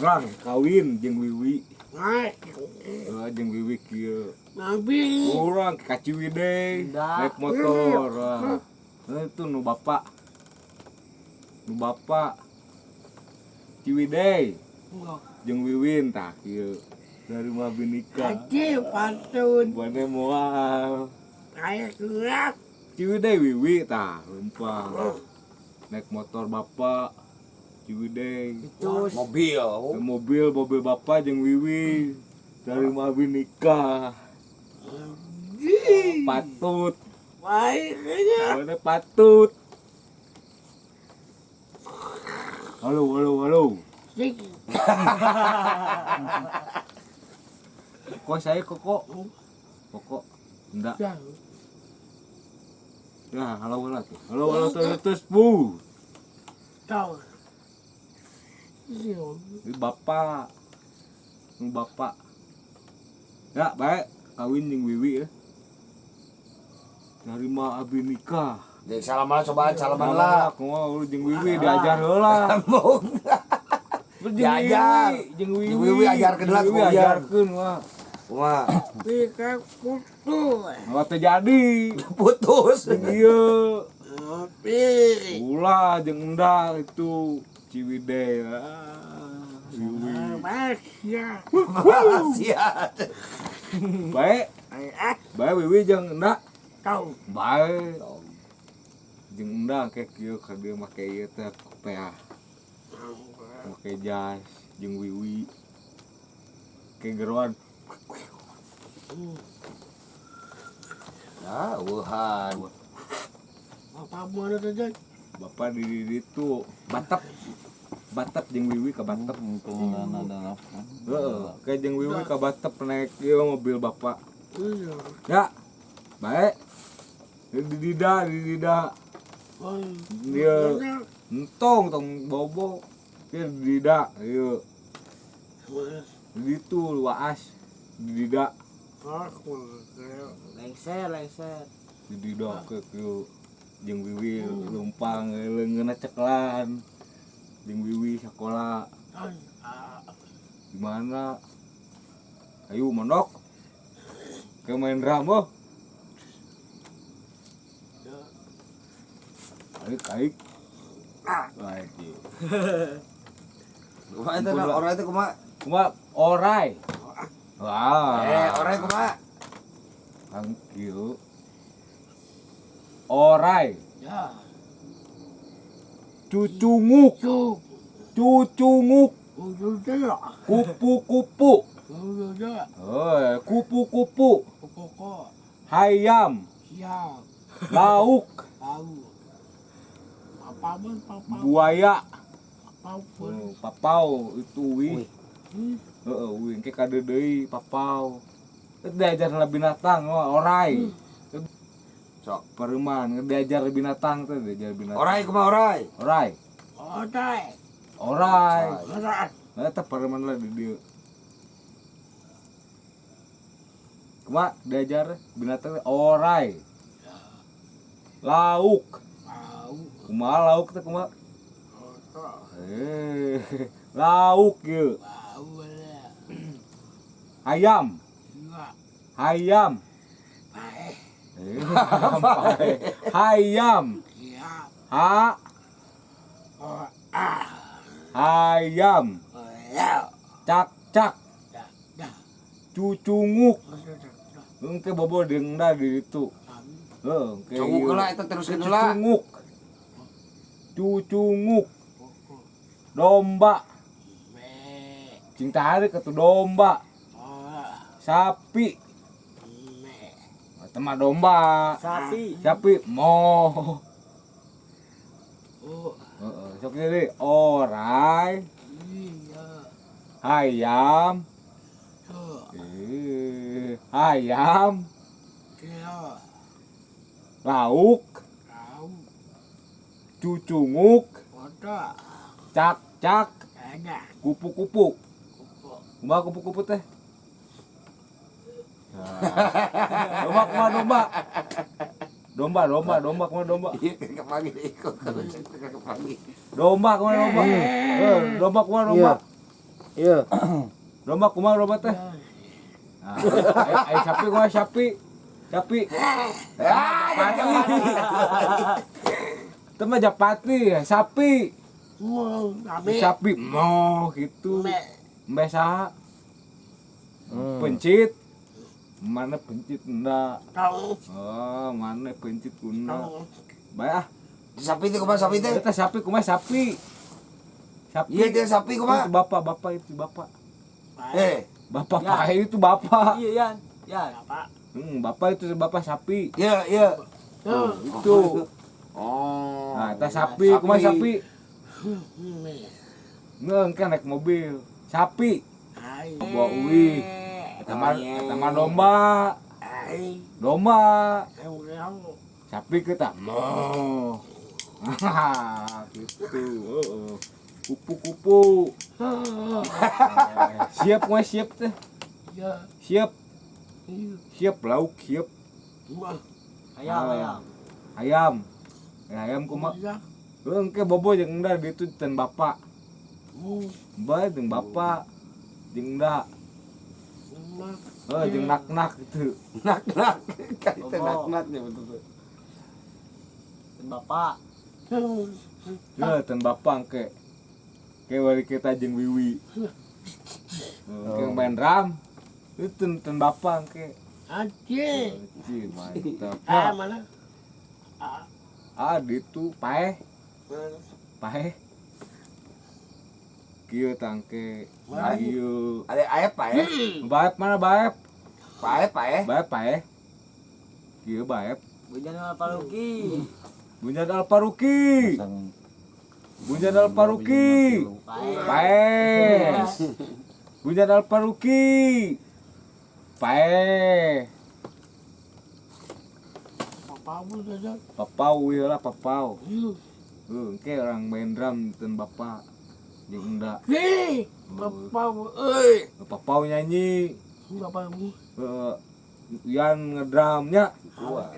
Rang kawin jeung Wiwi. Heeh, jeung Wiwi kieu. Urang ka Ciwidey naik motor. Ah. Itu nu bapak. Nu bapak Ciwidey jeung Wiwin tah kieu. Dari mah nikah. Bane moal. Ciwidey Wiwi tah lempang. Naik motor bapak Ciwidey. Terus Mobil. Mobil mobil bapak jeung Wiwi. Dari mah nikah. Patut. Mana patut. Halo, halo, halo. Kok saya koko? Koko. Enggak. Ya, halo halo tuh. Halo halo tuh terus bu. Ini bapak. Ini bapak. Ya, baik kawin jeung Wiwi ya. Dari mah abi nikah. Jadi salaman cobaan salaman lah. Kumaha lu jeung Wiwi diajar heula. Sambung. Jeung Diajar. Wiwi, jeung Wiwi. Jeung Wiwi ajarkeun lah, Jeung Wiwi kemudian. ajarkeun wah. Kumaha? Wah teu jadi. Putus. Jeung ieu. Ulah jeung endah itu Ciwidey. Ah, Wiwi. Siap. Baik. Baik Wiwi jeung endah. Baik. Jeung endah kayak kieu ka dieu make ieu teh kopeah. Make jas jeung Wiwi. Kayak geroan. Nah, wuhan. Bapak di ditu Batep. Batep jeung Wiwi ka Batep. Heeh, kayak jeung Wiwi ka Batep naik ieu mobil bapak. Ya. Baik. Di dida, di dida. Dia entong tong bobo. Dia di dida, ieu. Di ditu waas di dida, lengser lengser. di dida ke kieu. Jeung Wiwi leumpang leungeunna ceklan. Jeung Wiwi sakola. Di mana? Ayo mondok. Ke main drum oh. Aik aik. Lagi. Kumaha itu orang itu kumaha? Kumaha orai. Wah. Orai kumaha? Thank you. Orai. Cucunguk. Cucunguk. Kupu-kupu. Oh, kupu-kupu. Hayam. Lauk. Buaya. Oh, papau itu wih. Heeh, wih engke kade deui papau. Itu diajar lah binatang, oh, orai. Sok. Pareman diajar binatang tuh, diajar binatang. Orai kumaha orai? Orai. Orai. Nah, eta pareman lah di dieu. Kumaha diajar binatang orai. Lauk. Kumaha lauk teh kumaha? Lauk ieu. Ayam. Ayam. Hayam. Ha. Ayam. Cak cak. Cucunguk. Engke bobo deungna di ditu. Heuh, engke Cunguk ieu. heula eta teruskeun heula. Cucunguk. Cucunguk. Domba. Cing tarik atuh domba. Sapi. Eta mah domba. Sapi. Sapi mo. Heeh, sok jadi orai. Ayam. Ayam. Lauk. Cucunguk. Cak-cak. Kupu-kupu. Kumaha kupu-kupu teh? Nah. Domba kumaha domba? Domba, domba, domba kumaha domba? Iya, kepanggil ikut kalau kepanggil. Domba kumaha domba? Domba kumaha domba? Iya. Domba kumaha domba teh? Nah, ai sapi kumaha sapi? Sapi. Ah, Itu mah japati ya, sapi. Sapi. Sapi mo gitu. Embe saha? Pencit. Mana pencit enda? Tahu. Oh, mana pencit kuna. Bae ah. Sapi teh kumaha sapi teh? Eta sapi kumaha sapi? Sapi. Iya teh sapi kumaha? Itu bapak, bapak itu bapak. Eh, Bapak Ya. pae itu bapak. Iya, Yan. Yan. Bapak. Bapak itu bapak sapi. iya iya. Tuh, itu. Oh. Nah, eta sapi, kumaha sapi? Ngeung kan naik mobil. Sapi. Bawa uwi. Eta mah domba. Domba. Sapi kita mo. Gitu. Heeh. Kupu-kupu. Siap kumaha siap teh? Ya. Siap. Siap lauk siap. Ayam, ayam. Ayam. Ayam kumaha? Heuh engke bobo jeung enda ditu ten bapak. Bae jeung bapak jeung enda. Heuh jeung nak-nak gitu. Nak-nak. Kan itu nak-naknya betul tuh. Dan bapak. Heuh ten bapak engke. Ke wari kita jeung Wiwi. Engke main drum. Itu ten bapak engke. Aje. Anjir, mantap. Ah, mana? Ah, ditu paeh. Paeh. Kieu tangke. Ayo. Ada ayep pae. Baep mana baep? Pae pae. Baep paeh. Kieu baep. Bunyan Alparuki. Bunyan Alparuki. Bunyan Alparuki. Pae. Paeh. Bunyan Alparuki. Paeh. Bapakmu saja. Papau ieu lah papau. Heuh, engke orang main drum ten bapak. Jeung enda. Hei, bapakmu, euy. Papau nyanyi. Bapakmu. Heeh. Yan ngedrumnya. Kuat.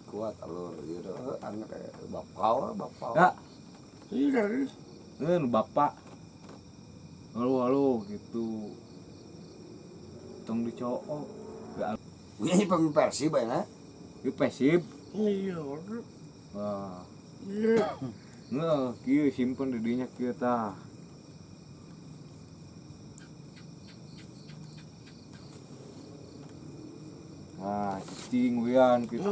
Kuat alur ieu anak bapau bapau. Ya, Iya. nu bapak. Halo halo gitu. Tong dicoo. Gak Ini pemain Persib ya, nah. ieu Persib. Iya. Wah. Iya. Ngeuh, kieu simpen di dinya kieu tah. Nah, cicing wian gitu.